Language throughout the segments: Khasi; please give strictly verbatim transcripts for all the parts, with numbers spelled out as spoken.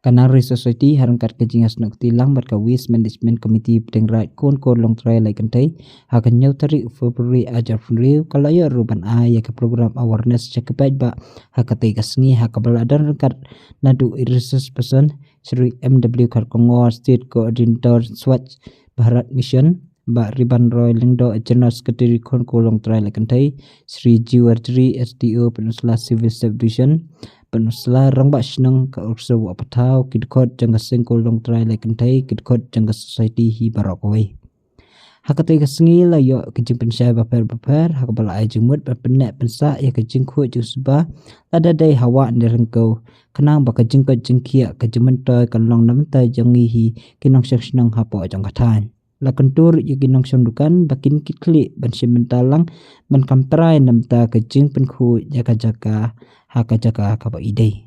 Ka Nari Society ha ryngkat ka jingïasnoh kti lang bad ka Waste Management Committee Pdeng Raid Khun Khun Longtrai Lai Kynthei ha ka hynñiew tarik February arhajar arphew hynriew ka la ïoh ruh ban ai ïa ka program awareness sha ki paidbah ha katei ka sngi ha kaba la don ryngkat naduh i Resource Person Shri M W Kharkongor, State Coordinator Swachh Bharat Mission, Bah Riban Roy Lyngdoh, General Secretary Khun Khun Longtrai Lai Kynthei, Shri G Warjri, S D O Pynursla Civil Subdivision Pynursla, Rangbah Shnong ka Urso Wahpathaw, ki dkhot jong ka Seng Khun Longtrai Lai Kynthei, ki dkhot jong ka Society hi baroh kawei. Ha katei ka sngi la ïoh ka jingpynshai bapher bapher ha kaba la ai jingmut ban pynneh pynsah ïa ka jingkhuid jingsuba lada dei ha wah ne ryngkew, khnang ba ka jingkoit jingkhiah ka jingmyntoi kan long na bynta jong ngi hi ki nongshong shnong hapoh jong ka thaiñ. La kyntu ruh ïa ki nongshong dukan ba kin kitkhlieh ban shim bynta lang ban kam trai na bynta ka jingpynkhuid ïa ka jaka ha ka jaka kaba i dei.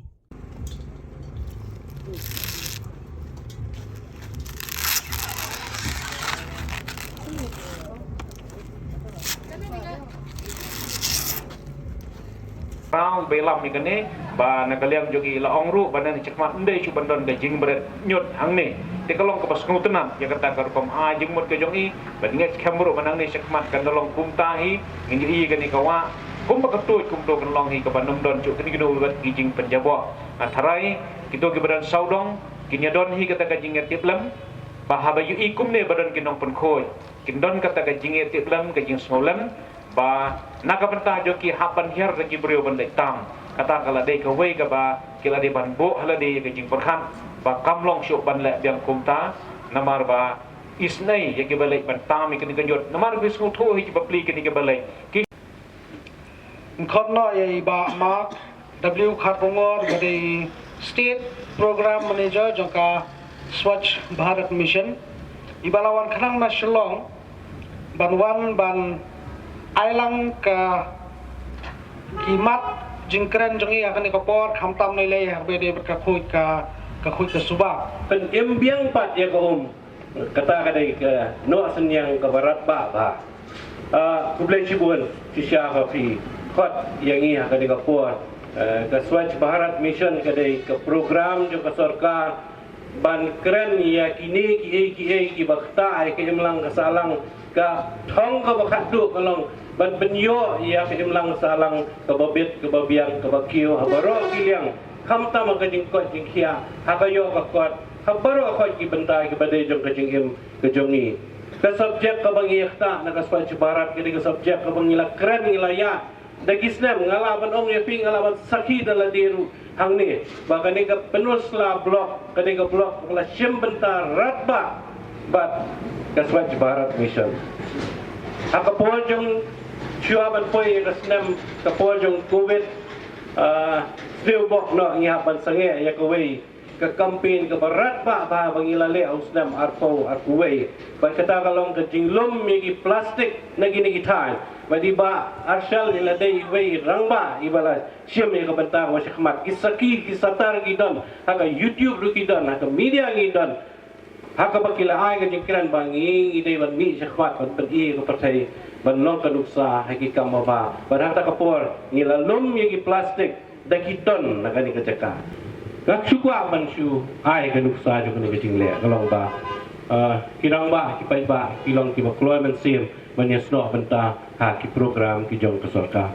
Khnang ba ïalam ïa kane, ba na ka liang jong i la ong ruh ba na shakhmat ym dei shuh ban don ka jingbret ñiut hangne. Te ka long kaba sngewtynnat ïa kata ka rukom ai jingmut ka jong i, ba ngeit skhem ruh ba nangne shakhmat kan da long kumta hi. Ngin ïohi ïa kane ka wah kumba ka tuid kumto kan long hi, kaba ym don shuh kine kino bad ki jingpynjaboh. Nga tharai kito kiba don sawdong kin ïa don hi kata ka jingïatiplem, ba haba ïohi kumne ba don ki nongpynkhuid, kin don kata ka jingïatiplem, ka jingsngewlem, ba na ka bynta jong ki hap ban hiar da ki briew ban leit tam. Kata ka la dei kawei kaba ki la dei ban buh ha lade ïa ka jingpyrkhat ba kam long shuh ban leh biang kumta, namar ba isynei ïa kiba leit ban tam ïa kine ki ñiut, namar ki sngewthuh hi ki bapli kine kiba leit. Ki Khot noh ïa i Bah Mark W Kharkongor, ba dei State Program Manager jong ka Swachh Bharat Mission, iba la wan khnang na Shillong ban wan ban ai lang ka ki mat jingkren jong i ha kane ka por, khamtam ne lei ha kaba ïadei bad ka khuid ka, ka khuid ka suba. Pynim biang pat ïa ka um. Kata ka dei ka nongsynñiang kaba radbah bha. Ah, khublei shibun shisha ba phi khot ïa ngi ha kane ka por. Eh, ka Swachh Bharat Mission ka dei ka program jong ka sorkar ban kren ïa kine kiei kiei kiba ktah ïa ka imlang ka sahlang. Ka thong kaba khatduh ka long ban pynïoh ïa ka imlang sahlang kaba bit kaba biang kaba kiew ha baroh ki liang, khamtam ha ka jingkoit jingkhiah, ha ka ïoh ka kot, ha baroh khoit ki bynta kiba dei jong ka jingim ka jong ngi. Ka subject kaba ngi ïa ktah na ka Swachh Bharat ka dei ka subject kaba ngi la kren ngi la ïaid da ki snem. Nga lah ban ong ïa phi, nga lah ban sakhi da lade ruh hangne ba kane ka Pynursla Block ka dei ka block kaba la shim bynta radbah bad ka Swachh Bharat Mission. Ha ka por jong shuwa ban poi ïa ka snem, ka por jong Covid, ah, sniew bok noh ngi hap ban sangeh ïa kawei ka campaign kaba radbah bha ba ngi la leh ha u snem arphew arphew wei. Bad kata ka long ka jinglum ïa ki plastik na kine ki thaiñ. Bad i Bah Arshal i la dei iwei i rangbah iba la shim ïa ka bynta kaba shakhmat. Ki sakhi ki satar ki don, ha ka YouTube ruh ki don, ha ka media ki don. Ha kaba ki la ai ka jingkren ba ngi, ngi dei ban mih shakhmat ban pyni ïa ka pyrthei ban long ka nuksa ha ki kam ba bha. Bad ha kata ka por ngi la lum ïa ki plastik da ki ton na kane ka jaka. Nga shu kwah ban shu ai ka nuksa jong kane ka jingleh ka long ba, ah, ki rangbah ki paidbah ki long kiba kloi mynsiem ban ïasnoh bynta ha ki program ki jong ka sorkar.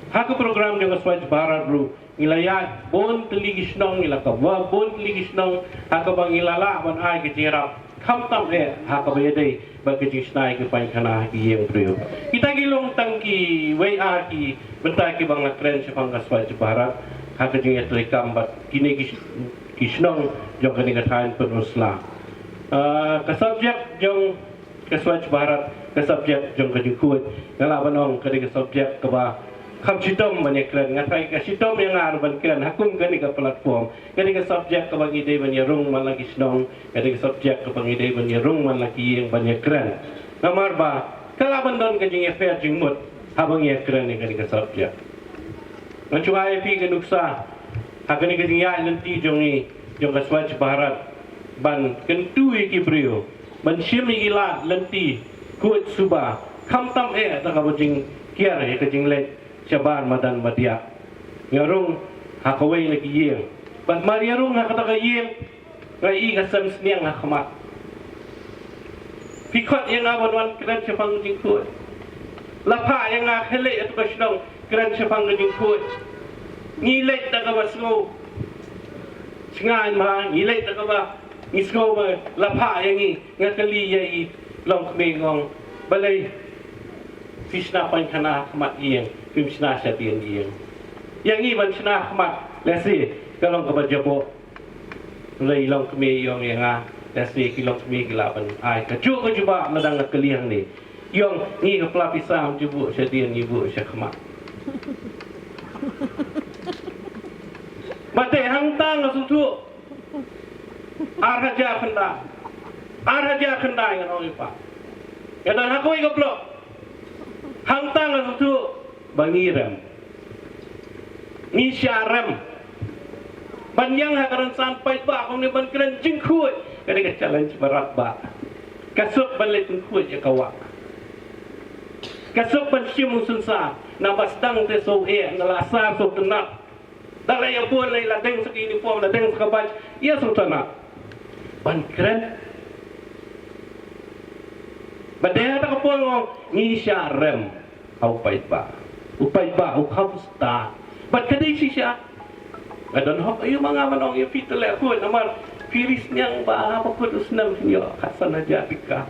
Ha ka program jong ka Swachh Bharat ruh ngi la ïaid bun tylli ki shnong, ngi la cover bun tylli ki shnong ha kaba ngi la lah ban ai ka jingïarap khamtam eh ha kaba ïadei bad ka jingshna ïa ki painkhana ha ki ïing briew. Kita ki long tang kiwei ar ki bynta kiba nga kren shaphang ka Swachh Bharat ha ka jingïatreikam bad kine ki sh-, ki shnong jong kane ka thaiñ Pynursla. Ah, ka subject jong ka Swachh Bharat, ka subject jong ka jingkhuid, nga lah ban ong ka dei ka subject kaba kham shitom ban ïakren. Nga tharai ka shitom ïa nga ruh ban kren ha kum kane ka platform. Ka dei ka subject kaba ngi dei ban ïarung man la ki shnong, ka dei ka subject kaba ngi dei ban ïarung man la ki ïing ban ïakren. Namar ba ka lah ban don ka jingïapher jingmut haba ngi ïakren ïa kane ka subject. Ngan shu ai ïa phi ka nuksa ha kane ka jingïaid lynti jong ngi, jong ka Swachh Bharat, ban kyntu ïa ki briew ban shim ïa ki lad lynti khuid suba, khamtam eh da kaba jingkiar ïa ka jingleit shabar madan madiah. Nga rung ha kawei na ki ïing, Bad mar ïa rung ha kata ka ïing, nga i ka sem sniang ha khmat. Phi khot ïa nga ban wan kren shaphang ka jingkhuid. La phah ïa nga khie leit ïa tu ka shnong kren shaphang ka jingkhuid. Ngi leit da kaba sngew. Sngewbha ngi leit da kaba ngi sngew ba la phah ïa ngi. Nga kylli ïa i longkmie, nga ong, balei phi shna paikhana ha khmat ïing, phim shna shadien ïing? Ïa ngi ban shna ha khmat, lehse ka long kaba jaboh. Lei longkmie i ong ïa nga, lehse ki longkmie ki lah ban ai kajuh ka jubab, lada nga kylli hangne. I ong, ngi ka pla pisa ym ju buh shadien, ngi buh sha khmat. Bad te hangta nga sngewthuh. Ar hajar khyndai. Ar hajar khyndai, ngan ong ïa phi. Nga don ha kawei ka block. Hangta nga sngewthuh ba ngi rem. Ngi shah rem. Ban ïeng ha ka rynsan paidbah kumne ban kren jingkhuid, ka dei ka challenge ba radbah. Ka suk ban leit pynkhuid ïa ka wah. Ka suk ban shim u synsar. Naba sdang te shu eh, na la sar shu tynnat. Da la ïa bun, la ïa deng sa ka uniform, la deng sa ka badge, ïa sngewtynnat ban kren. Bad dei ha kata ka por nga ong, ngi shah rem ha u paidbah. U paidbah u kham stad. Bad ka dei shisha. Nga don hok aïu ma nga ban ong ïa phi te leh khuid, namar phi ri sniang ba haba kut u snem phin ïoh khatsan hajar tyngka.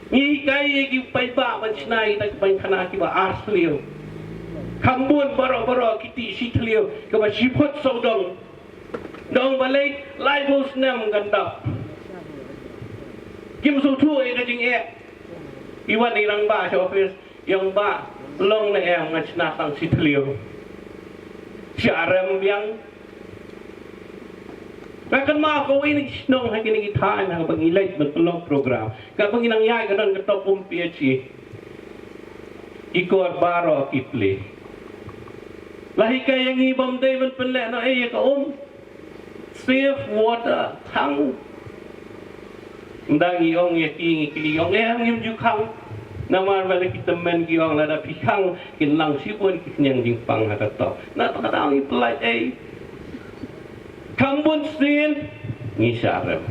Ngi hikai ïa ki paidbah ban shna ïa kita ki paikhana kiba ar thliew. Kham bun baroh baroh ki tih shi thliew, kaba shi phut sawdong. Dang balei, laiphew snem kan dap. Kim sngewthuh ïa ka jingeh. I wan i rangbah sha office, i ong bah, long ne em, nga shna tang shi thliew. Shah rem biang. Nga kynmaw kawei na ki shnong ha kine ki thaiñ, ha kaba ngi leit ban pynlong program. Kaba ngi nang ïaid, ka don ka top um P H E. Ki kor baroh ki plie. La hikai ïa ngi bym dei ban pynlehnohei ïa ka um. Save water, khang. Ynda ngi ong ïa ki, ngi kylli, ong em, ngim ju khang. Namar ba la ki tymmen ki ong lada phi khang, kin lang shibun ki khñiang jingpang ha ka top. Na kata ka daw ngi pyllait ei. Kham bun sien ngi shah rem.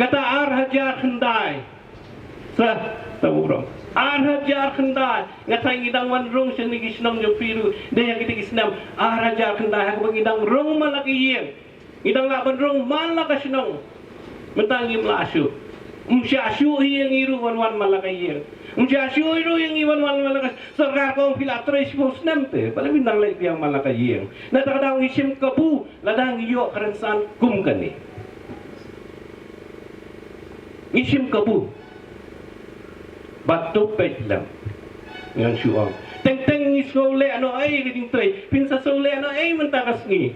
Kata ar hajar khyndai. Sa, sa burom. Ar hajar khyndai. Nga tharai ngi dang wan rung sha kine ki shnong jong phi ruh. Dei ha kita ki snem ar hajar khyndai ha kaba ngi dang rung man la ka ïing. Ngi dang lah ban rung man la ka shnong. Mynta ngim lah shuh. Ym shah shuh hi ïa ngi ruh ban wan man la ka ïing. Ym shah shuh hi ruh ïa ngi ban wan man la ka sorkar. Ka ong phi la trei shiphew snem te, balei phin dang leit biang man la ka ïing? Na kata ka daw ngi shim kabu lada ngi ïoh ka rynsan kum kane. Ngi shim kabu. Bad to peit lem. Ngan shu ong, teng teng ngi sngew lehnohei ka jingtrei. Phin sa sngew lehnohei mynta ka sngi.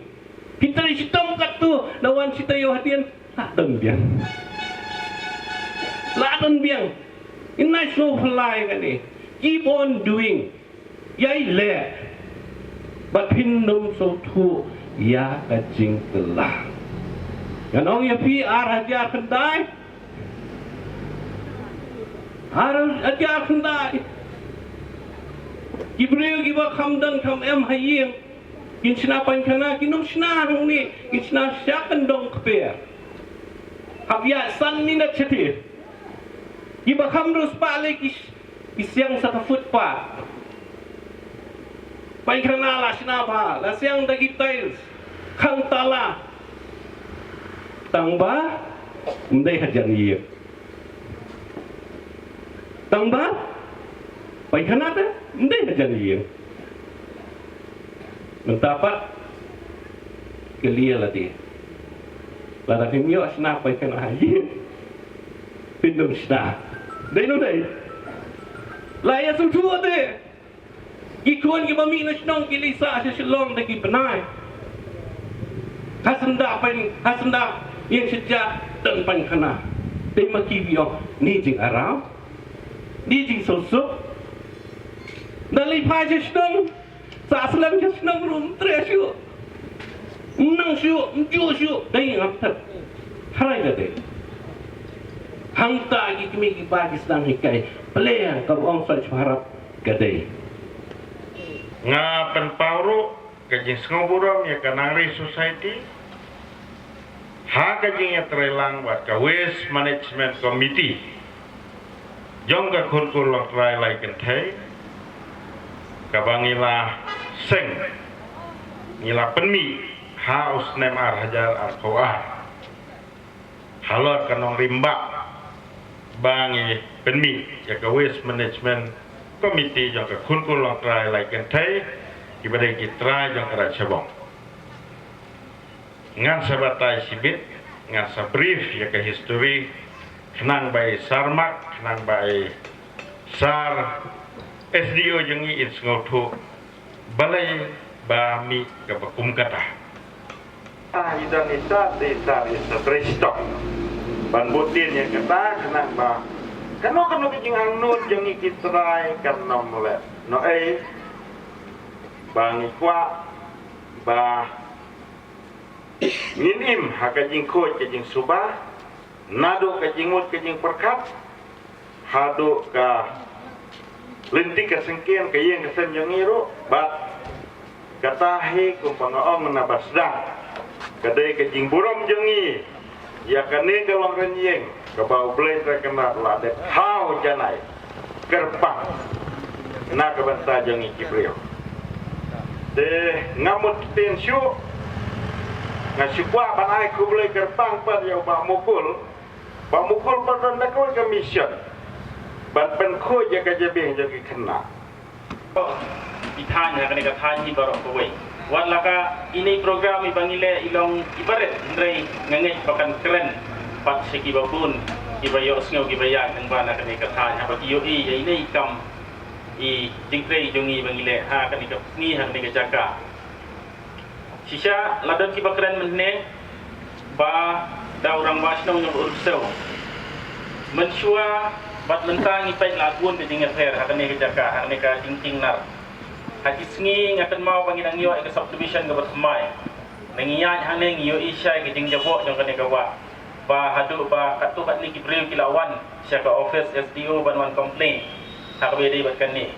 Phi trei shitom katto, la wan shi taïew hadien, la don biang. La don biang. Ngin nang sngewphylla ïa kane. Keep on doing. Ïai leh. Bad phin ym sngewthuh ïa ka jingkylla. Ngan ong ïa phi, ar hajar khyndai. Ar hajar khyndai. Ki briew kiba kham don kham em ha ïing, kin shna paikhana, kin ym shna hangne, kin shna sha kyndong kper. Hap ïaid san minit shathie. Kiba kham riewspah lei ki, ki siang sa ka footpath. Paikhana la shna bha, la siang da ki tiles, khang tala. Tangba ym dei hajan ïing. Tangba paikhana te ym dei hajan ïing. Mynta pat kylli ïa lade. Lada phim ïoh shna paikhana ha ïing, phin ym shna. Dei ne ym dei? La ïa sngewthuh te. Ki khun kiba mih na shnong ki leit sah sha Shillong da ki bnai. Ha syndah paikhana, ha syndah ïing sha jar don paikhana. Dei ma ki ba ïoh ne jingaraw, ne jingsngewsuk. Da leit phai sha shnong, sah slem sha shnong ruh ym treh shuh. Ym nang shuh, ym juh shuh, dei ngam tip. Hynrei ka dei. Hangta ki kmie ki kpa ki sdang hikai. Pynlong kaba ong Swachh Bharat ka dei. Nga pynpaw ruh Ka jingsngewburom ïa ka Nangri Society ha ka jingïatreilang bad ka Waste Management Committee jong ka Khun Kur Longtrai Lai Kynthei, kaba ngi la seng, ngi la pynmih ha u snem ar hajar arphew ar. Halor ka nongrim ba, ba ngi pynmih ïa ka Waste Management Committee jong ka Khun Kur Longtrai Lai Kynthei, kiba dei ki trai jong ka Raid Shabong. Ngan sa batai shibit, ngan sa brief ïa ka history, khnang ba i Sarmak, khnang ba i Sar S D O jong ngi in sngewthuh balei ba mih kaba kum kata. Ah, i don i Sar, i Sar, i Sar Bristol. Ban bud dien ïa kata, khnang ba kano kano ka jingangnud jong ngi ki trai kan ym leh. Noh ei, ba ngi kwah ba ngin im ha ka jingkhuid ka jingsuba, naduh ka jingmut ka jingpyrkhat, haduh ka lynti ka syngkien ka ïing ka sem jong ngi ruh, bad kata hi kumba nga ong na ba sdang, ka dei ka jingburom jong ngi ïa kane ka longrynieng kaba U Blei Trai Kynrad la dep thaw janai kyrpang na ka bynta jong ngi ki briew. Te ngam mut ktien shuh, nga shu kwah ban ai khublei kyrpang pat ïa u Bah Mukul, Bah Mukul pat don da kawei ka mission ban pynkhuid ïa ka jabieng jong ki khynnah. Ki thaiñ ha kane ka thaiñ hi baroh kawei. Wat la ka ine i program iba ngi leh i long iba rit, hynrei nga ngeit ba kan kren pat sha kiba bun kiba ïohsngew kiba ïaid lyngba na kane ka thaiñ haba ki ïohi ïa ine i kam, i jingtrei jong ngi ba ngi leh ha kane ka sngi ha kane ka jaka. Shisha la don kiba kren mynne ba da u rangbah shnong jong ka Ursew. Mynshuwa bad mynta ngi peit la bun ka jingïapher ha kane ka jaka, ha kane ka jingkieng nar. Ha ki sngi nga kynmaw ba ngi dang ïoh ïa ka subdivision kaba thymmai. Ngi ïaid hangne ngi ïohi shai ka jingjaboh jong kane ka wah. Ba haduh ba katto katne ki briew ki la wan sha ka office S D O ban wan complain ha kaba ïadei bad kane.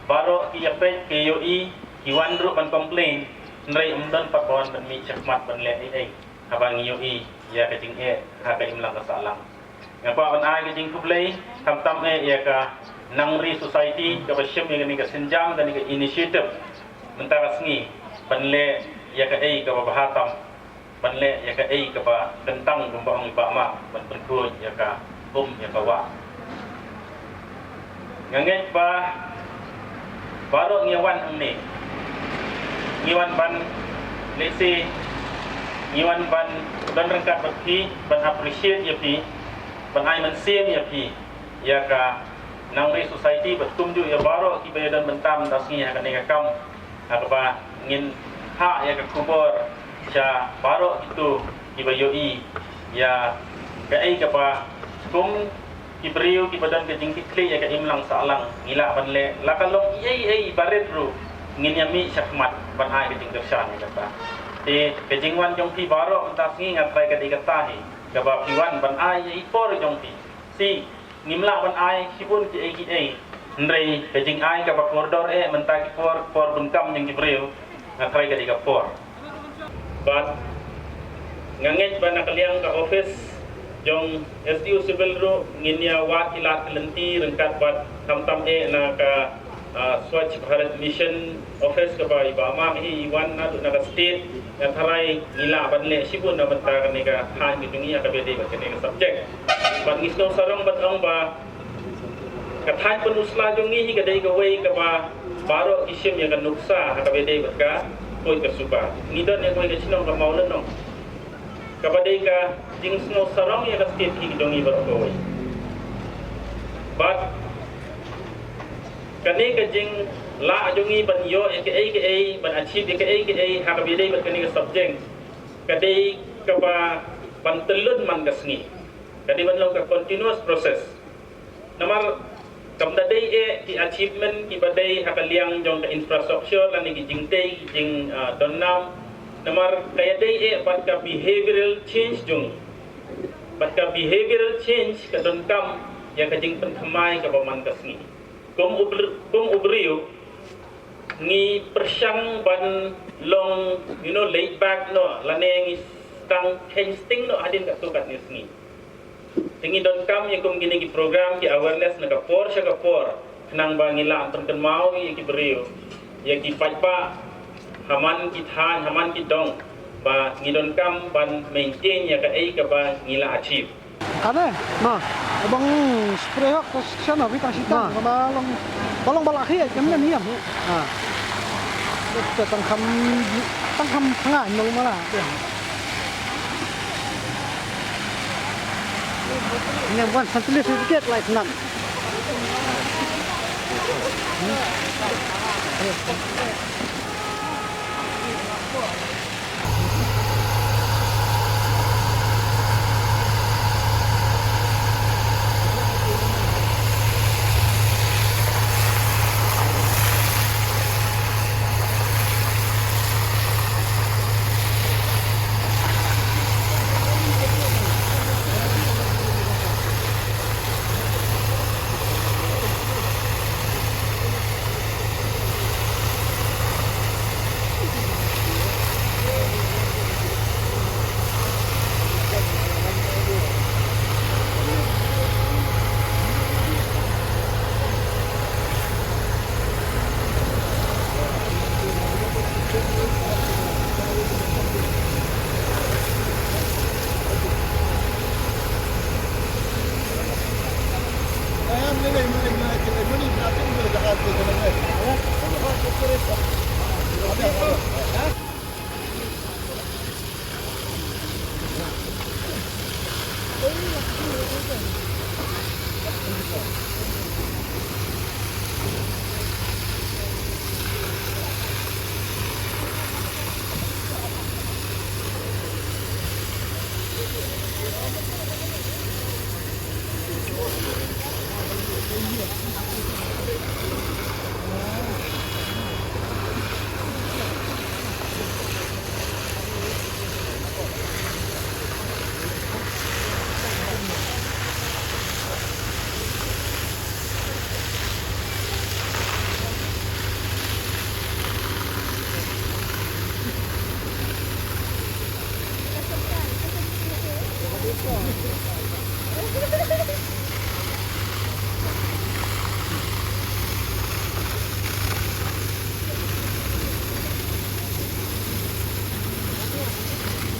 Baroh ki ïapeit ki ïohi, ki wan ruh ban complain, hynrei ym don pat ba wan ban mih shakhmat ban leh ei ei haba ngi ïohi ïa ka jingeh ha ka imlang ka sahlang. Nga kwah ban ai ka jingkhublei khamtam eh ïa ka Nangri Society kaba shim ïa kane ka sienjam, kane ka initiative mynta ka sngi ban leh ïa kaei kaba bha tam, ban leh ïa kaei kaba kyntang kumba ong i Bah Mak, ban pynkhuid ïa ka um ïa ka wah. Nga ngeit ba baroh ngi wan hangne, ngi wan ban lehse ngi wan ban don ryngkat bad phi, ban appreciate ïa phi, ban ai mynsiem ïa phi, ïa ka Nangri Society bad kumjuh ïa baroh kiba ïadon bynta mynta ka sngi ha kane ka kam, ha kaba ngin hap ïa ka khubor sha baroh kito kiba ïohi ïa kaei kaba kum ki briew kiba don ka jingkitkhlieh ïa ka imlang sahlang ngi lah ban leh, la ka long ei ei ba rit ruh ngin ïa mih shakhmat ban ai ka jingkyrshan ïa kata. Te ka jingwan jong phi baroh mynta ka sngi nga trai ka dei kata hi kaba phi wan ban ai ïa i por jong phi. Shi ngim lah ban ai shibun kiei kiei, hynrei ka jingai kaba kordor eh mynta ki por, por bun kam jong ki briew, nga trai ka dei ka por. Bad nga ngeit ba na ka liang ka office jong S D O Civil ruh ngin ïa wad ki lad ki lynti ryngkat bad khamtam eh na ka ah, Swachh Bharat Mission Office kaba i Bah Mak hi i wan naduh na ka state, nga tharai ngi lah ban leh shibun na bynta kane ka thaiñ ka jong ngi ha kaba ïadei bad kane ka subject. Bad ngi sngewsarong ban ong ba ka thaiñ Pynursla jong ngi hi ka dei kawei kaba baroh ki shim ïa ka nuksa ha kaba ïadei bad ka khuid ka suba. Ngi don ïa kawei ka shnong ka Mawlynnong kaba dei ka jingsngewsarong ïa ka state hi ka jong ngi baroh kawei. Bad kane ka jinglah jong ngi ban ïoh ïa kaei kaei, ban achieve ïa kaei kaei ha kaba ïadei bad kane ka subject, ka dei kaba ban tylli man ka sngi. Ka dei ban long ka continuous process. Namar kam da dei eh ki achievement kiba dei ha ka liang jong ka infrastructure lane ki jingtei ki jing, ah, donnam. Namar ka ïadei eh bad ka behavioral change jong ngi. Bad ka behavioral change ka donkam ïa ka jingpynthymmai kaba man ka sngi. Kum u br-, kum u briew, Ngi pyrshang ban long, you know, laid back noh, lane ngi tang kheiñ sting noh hadien katto katne sngi. Te ngi donkam ïa kum kine ki program, ki awareness na ka por sha ka por, khnang ba ngi lah pynkynmaw ïa ki briew, ïa ki paidbah ha man ki thaiñ, ha man ki dong, ba ngi donkam ban maintain ïa kaei kaba ngi la achieve. Kane, ma, bang spray hok, ko section of itang sitang, ma, ba long, ba long ba la khie, kan ngan hiam. Ha. Te tang kham, tang kham tang ai nol ma la. Ngan wan san tulis sedikit lai senang.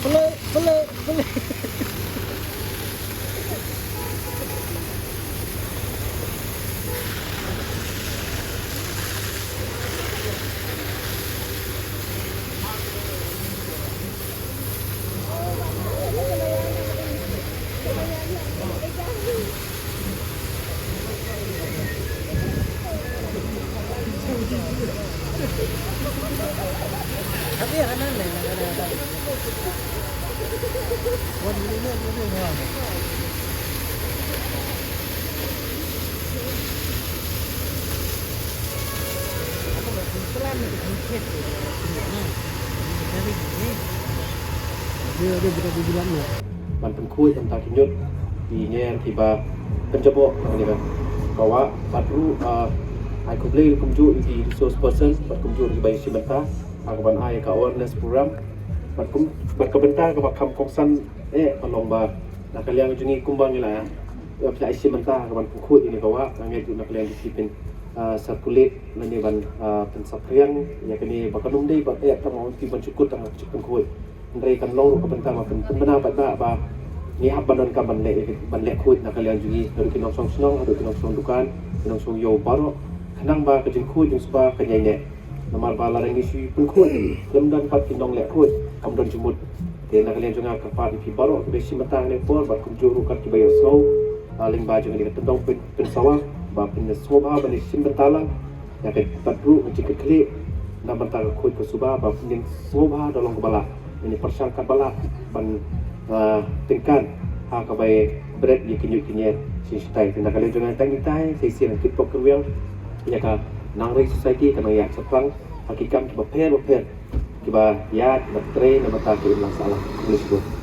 Pelai, pelai, pelai. Ban pynkhuid ïa kita ki ñiut ki ñier kiba pynjaboh ha kane ka wah, bad ruh, ah, ai khublei kumjuh ïa ki resource person bad kumjuh ïa kiba ïashim bynta ha kaban ai ka awareness program. Bad kum, bad ka bynta kaba kham kongsan eh ka long ba na ka liang jong ngi kumba ngi la, eh, phi la ïashim bynta ha kaban pynkhuid ïa kane ka wah, nga ngeit ruh na ka liang jong phi phin, ah, circulate lane ban, ah, pynsaphriang ïa kane ba kan ym dei ba eh tang ma phi ban shu kut tang shu pynkhuid. Hynrei kan long ruh ka bynta ba pyn, pynbna paidbah ba ngi hap ban donkam ban leh, ban leh khuid na ka liang jong ngi, naduh ki nongshong shnong haduh ki nongshong dukan, ki nongshong ïew baroh, khnang ba ka jingkhuid jingspah kan ïaineh. Namar ba lada ngi shu pynkhuid khlem don pat ki nongleh khuid, kam don jingmut. Te na ka liang jong nga kyrpad ïa phi baroh kiba ïashim bynta ha kane ka por bad kumjuh ruh kat kiba ïohsngew, ah, lyngba jong kane ka tyndong pyn, pynsawa ba phin sngewbha ban ïashim bynta lang. Ïa ka, bad ruh ka jingkitkhlieh na bynta ka khuid ka suba ba phin sngewbha da long kaba lah, phin pyrshang katba lah ban, ah, tyngkan ha kaba bret ïa ki ñiut ki ñier shisha. Te na ka liang jong nga tang itai sa shisien ngan kit pok kyrwiang ïa ka Nangrei Society ka nang ïaid shaphrang ha ki kam kiba pher bapher kiba ïaid kiba trei na bynta ka imlang sahlang. Khublei shibun.